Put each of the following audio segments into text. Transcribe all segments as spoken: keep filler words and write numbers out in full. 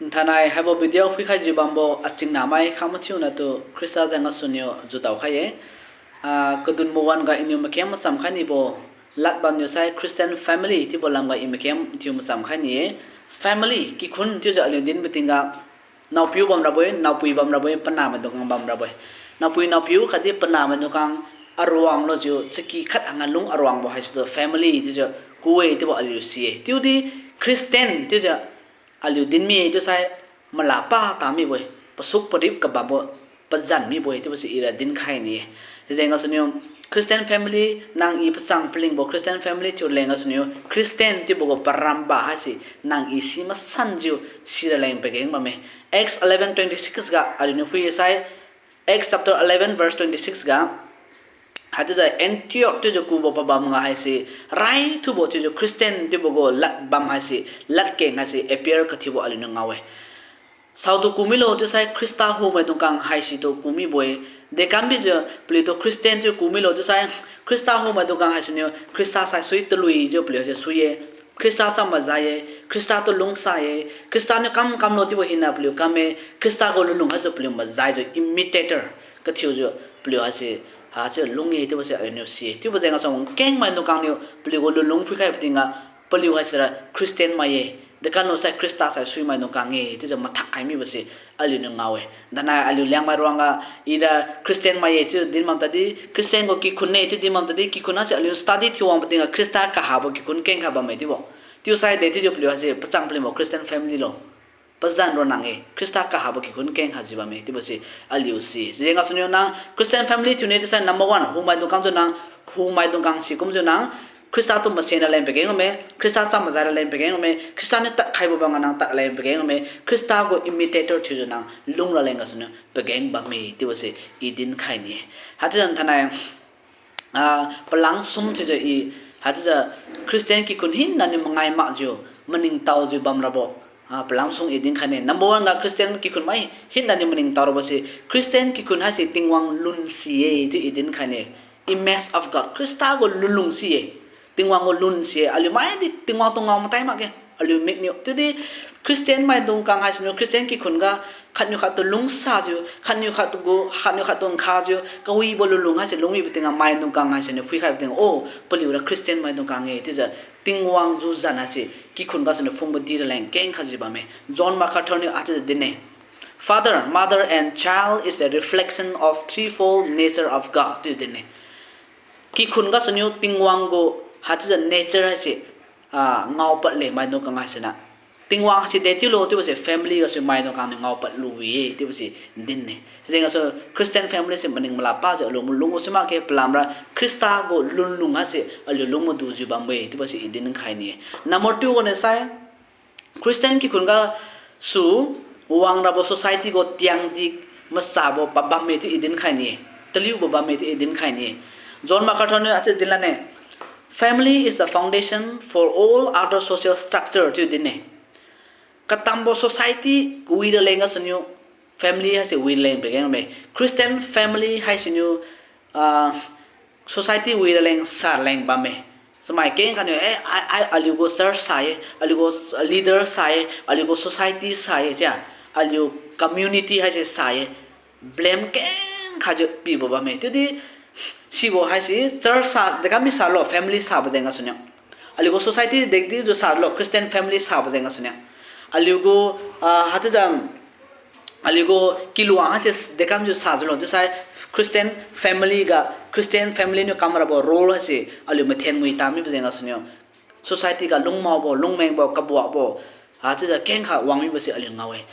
Nthainai haibo video phuikhaijiu bambo achingna mai khang mathiuna tu Khrista jeng gasuniu judao khai-e. Ah, kadunbo wan-ga iniu makem macham khai nibo lad bamniu sai Christian family chiubo lamga i makem thiu macham khai ni-e. Family, kikhun chiujiu aliu dinbo tingga naopiu bamrabo-e, naopui bamrabo-e, panahmaidung khang bamrabo-e. Naopui naopiu khatdi panahmaidung khang aruang lujiu chaki khat hangga lung aruangbo haisitu family chiujiu ku-e chiubo aliu si-e. Chiudi Christian chiujiu aliu dinmi-e chiusai malapa tamibo-e, pasuk parip kabambo pazan mibo-e chiubo si ira dinkhai ni-e. Sijeng gasuniu Christian family nang i pachang palingbo Christian family thiu leng gasuniu Christian chiubo gu paramba haise nang i si masanjiu sira leng pageng bamme. Acts eleven twenty six ga aliuniu phui sai, Acts chapter eleven verse twenty six ga, haichiujiu Antioch chiujiu kubo pabam ga haise, raithubo chiujiu Christian chiubo gu lad bam haise, ladkeng haise appear kathiubo aliuniu ngao-e. Saotu kumilo chiusai Khrista humaidung khang haisitu kumibo-e. Dekambijiu paliutu Christian chiu kumilo chiusai Khrista humaidung khang haisiniu Khrista saisui taluijiu paliu haise sui-e. Khrista cham majai-e, Khrista tu lungsa-e, Khrista niu kam kamlo chiubo hina paliu kam-e, Khrista gu lunlung haijiu paliu majaijiu imitator kathiujiu paliu haise, hachiu lung-e chiubo se aliuniu si-e. Chiubo jeng gasu kengmaidung khang niu paliu gu lunlung phuikhaibo tingga paliu haisira Christian mai-e, dekamlo sai Khrista saisui maidung khang-e chiujiu mathak khai mibo se aliuniu ngao-e. Danai aliu Liangmai ruangga ira Christian mai-e chiu din bam tadi, Christian gu kikhun-e chiu din bam tadi, kikhun haise aliu study thiu wangbo tingga Khrista kahabo kikhun kengkha bamme chiubo. Chiusai de chiujiu paliu haise pachang palingbo Christian family lo pazan ronang-e, Khrista kahabo kikhun kengkhajiu bamme chiubo se aliu si. Sijeng gasuniu nang Christian family thiune chiusai number one, humaidung khang jiu nang, humaidung khang sikumjiu nang Khrista tu masen raleng pageng bamme, Khrista cham majai raleng pageng bamme, Khrista niu tadkhaibo bamga nang tad raleng pageng bamme, Khrista gu imitator thiujiu nang lung raleng gasuniu pageng bamme chiubo se i dinkhai ni-e. Haichiujiu thainai, ah, palang sum thiujiu i, haichiujiu Christian kikhun hinaniu mangai makjiu, maningtaojiu bamrabo, ah, palang sum i dinkhai ni-e. Number one ga Christian kikhun mai hinaniu maningtao rabo se, Christian kikhun haise Tingwang lun si-e chiu i dinkhai ni-e. Image of God, Khrista gu lunlung si-e. Tingwang gu lun si-e, aliu maidi Tingwang tu ngao matai makge, aliu mikniu. Chiudi Christian maidung khang haisiniu Christian kikhun ga khatniu khattu lungsajiu, khatniu khattu gu, khatniu khattu nkhajiu, kawibo lunlung haise lungwibo tingga maidung khang haisiniu phuikhaibo tingga, oh, paliura Christian maidung khang-e chiujiu Tingwang juzan haise kikhun gasuniu phungbo di raleng kengkhajiu bamme. John MacArthur niu haichiujiu din-e. Father, mother, and child is a reflection of threefold nature of God chiu din-e. Kikhun gasuniu Tingwang gu haichiujiu nature haise, ah, ngaopad le maidung khang haisiniu. Tingwang haise de chiulo chiubo se family gasu maidung khang niu ngaopad lu wi-e chiubo se din-e. Sijeng gasu Christian family se maning malapa jiu aliu malung gu si makge, palamra Khrista gu lunlung haise aliu lung madujiu bambo-e chiubo se i dinkhai ni-e. Number two ganiu sai, Christian kikhun gasu wangrabo society gu tiangdi masabo pabamme chiu i dinkhai ni-e. Taliubo bamme chiu i dinkhai ni-e. John MacArthur niu haichiu dinlan-e. Family is the foundation for all other social structure chiu din-e. Katambo society wi raleng gasuniu family haise wi raleng pageng bamme. Christian family haisiniu, ah, society wi raleng sa raleng bamme. Chamai kengkha niu, eh, ai, ai, aliu gu church sa-e, aliu gu leader sa-e, aliu gu society sa-e, chia, aliu community haise sa-e, blame kengkhajiu pibo bamme. Chiudi sibo haise church sa, dekam mi salo, family sabo jeng gasuniu. Aliu gu society dekdi jiu salo, Christian family sabo jeng gasuniu. Aliu gu, ah, haichiujiu aliu gu kiluang haise dekamjiu sajiulo chiusai Christian family ga, Christian family niu kamrabo role haise aliu mathen mui tamibo jeng gasuniu society ga lungmaobo, lungmengbo, kabuakbo, haichiujiu kengkha wang mibo se aliu ngao-e.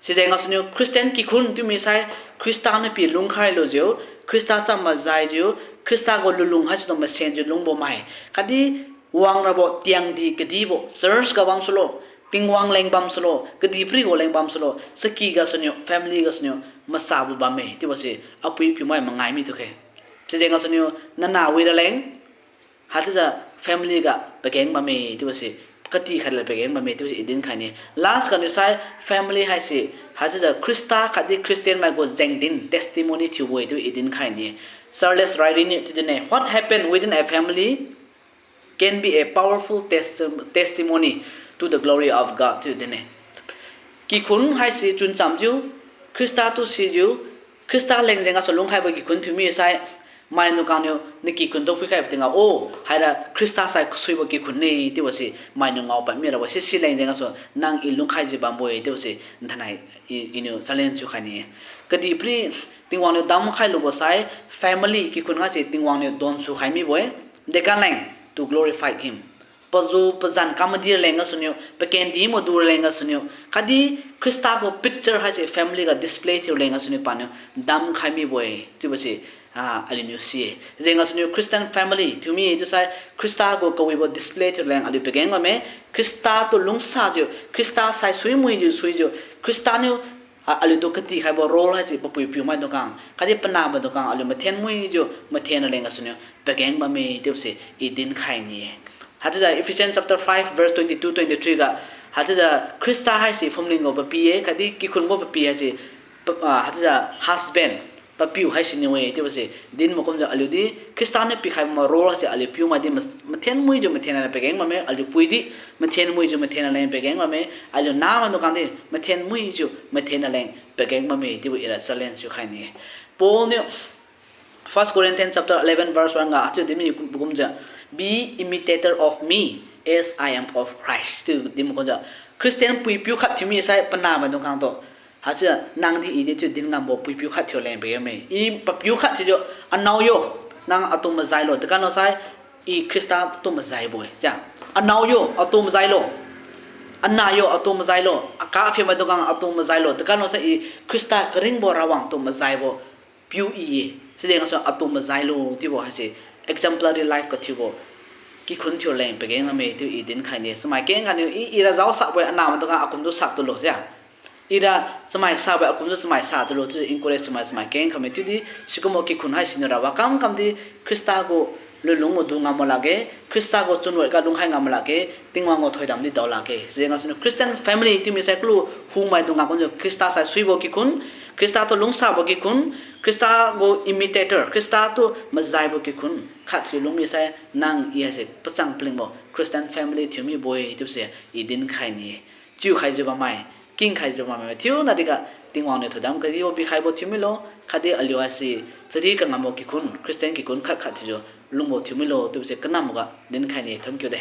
Sijeng gasuniu Christian kikhun chiu misai Khrista niu pi lungkhai lujiu, Khrista cham majaijiu, Khrista gu lunlung haisitu masenjiu lungbo mai. Khatdi wangrabo tiangdi kadibo, church ga bam sulo, Tingwang leng bam sulo, kadihpiri gu leng bam sulo, chaki gasuniu, family gasuniu masabo bamme chiubo se apui piumai mangai mi tukhe. Sijeng gasuniu nana wi raleng haichiujiu family ga pageng bamme chiubo se, kati khat la pageng bamme chiubo se i dinkhai ni. Last ganiu sai family haise haichiujiu Khrista khatdi Christian mai gu jengdin testimony thiubo-e chiu i dinkhai ni. Charles Ryrie niu chiu din-e, what happened within a family can be a powerful testi-, testimony to the glory of God chiu din-e. Kikhun haise chuncham jiu, Khrista tu sijiu, Khrista leng jeng gasu lungkhaibo kikhun thiumi sai, maidung khangniu nakikhun tu phuikhaibo tingga, o, haira Khrista sai kasuibo kikhun ne chiubo se mainiu ngaopad mirabo-e. Sisi leng jeng gasu nang I lungkhaijiu bambo-e chiubo se, nthainai I, Iniu challenge thiukhai ni-e. Kadihpiri Tingwang niu damkhai lubo sai, family kikhun haise Tingwang niu donsu khai mibo-e. Dekam leng, to glorify Him. Pazu pazan kam madi raleng gasuniu, pakendi madu raleng gasuniu, khatdi Khrista gu picture haise family ga display thiu raleng gasuniu paniu damkhai mibo-e chiubo se, ah, aliuniu si-e. Jeng gasuniu Christian family thiumi chiusai Khrista gu kawibo display thiu raleng aliu pageng bamme. Khrista tu lungsajiu, Khrista sai suimuijiu suijiu, Khrista niu, ah, aliutu katikhaibo role haise papui piu maidung khang khatdi panah maidung khang aliu mathen muijiu mathen raleng gasuniu pageng bamme chiubo se I dinkhai ni-e. Haichiujiu Ephesians chapter five verse twenty-two, twenty-three ga, haichiujiu Khrista haise phumling gu papi-e khatdi kikhun gu papi haise, pa, ah, haichiujiu husband, papiu haisiniu-e chiubo se dinbo kumjiu aliudi Khrista niu pikhaibo ma role haise aliu piumai di ma, mathen muijiu mathen raleng pageng bamme, aliu pui di mathen muijiu mathen raleng pageng bamme, aliu nah maidung khang di mathen muijiu mathen raleng pageng bamme chiubo ira challenge thiukhai ni-e. Paul niu First Corinthians chapter eleven verse one ga haichiu dinmi kumjiu, Be imitator of me as I am of Christ chiu dinbo kumjiu, Christian puipiu khat thiumi sai panah maidung khang tu, haichiu nang di I di chiu din ngambo puipiu khat thiu leng pageng bamme. I papiu khat thiujiu, anao yo, nang atu majai lo, dekam lo sai, I Khrista tu majaibo-e, ja. Anao yo, atu majai lo. Anah yo, atu majai lo. Akaphi maidung khang atu majai lo, dekam lo sai, I Khrista karingbo Rawang tu majaibo piu I-e. Sijeng gasu atu majai lo chiubo haise exemplary life kathiubo kikhun thiu leng pageng bamme chiu I dinkhai ni-e. Chamai keng khatniu I, ira jao sakbo-e, anah maidung khang akumtu sak tulo ja. Ira chamai sabo-e, akumtu chamai sa tulo chiu encourage thiumai chamai keng khamme. Chiudi sikumbo kikhun haisiniu ra wakam kamdi Khrista gu lunlung madu ngam lakge, Khrista gu chunwiga lungkhai ngam lakge, Tingwang gu thoidam di dao lakge. Sijeng gasuniu Christian family thiumi sai kalu hungmaidung khang kumjiu Khrista sai suibo kikhun, Khrista tu lungsabo kikhun, Khrista gu imitator, Khrista tu majaibo kikhun khat thiu lungmi sai nang I haise pachang palingbo Christian family thiu mibo-e chiubo se I dinkhai ni-e. Chiukhaijiu bammai, kingkhaijiu bammai mathiu nadi ga Tingwang niu thoidam kadibo pikhaibo thiu milo, khatdi aliu haise chari kangambo kikhun, Christian kikhun khat khat thiujiu lungbo thiu milo chiubo se kanamboga dinkhai ni-e. Thank you de.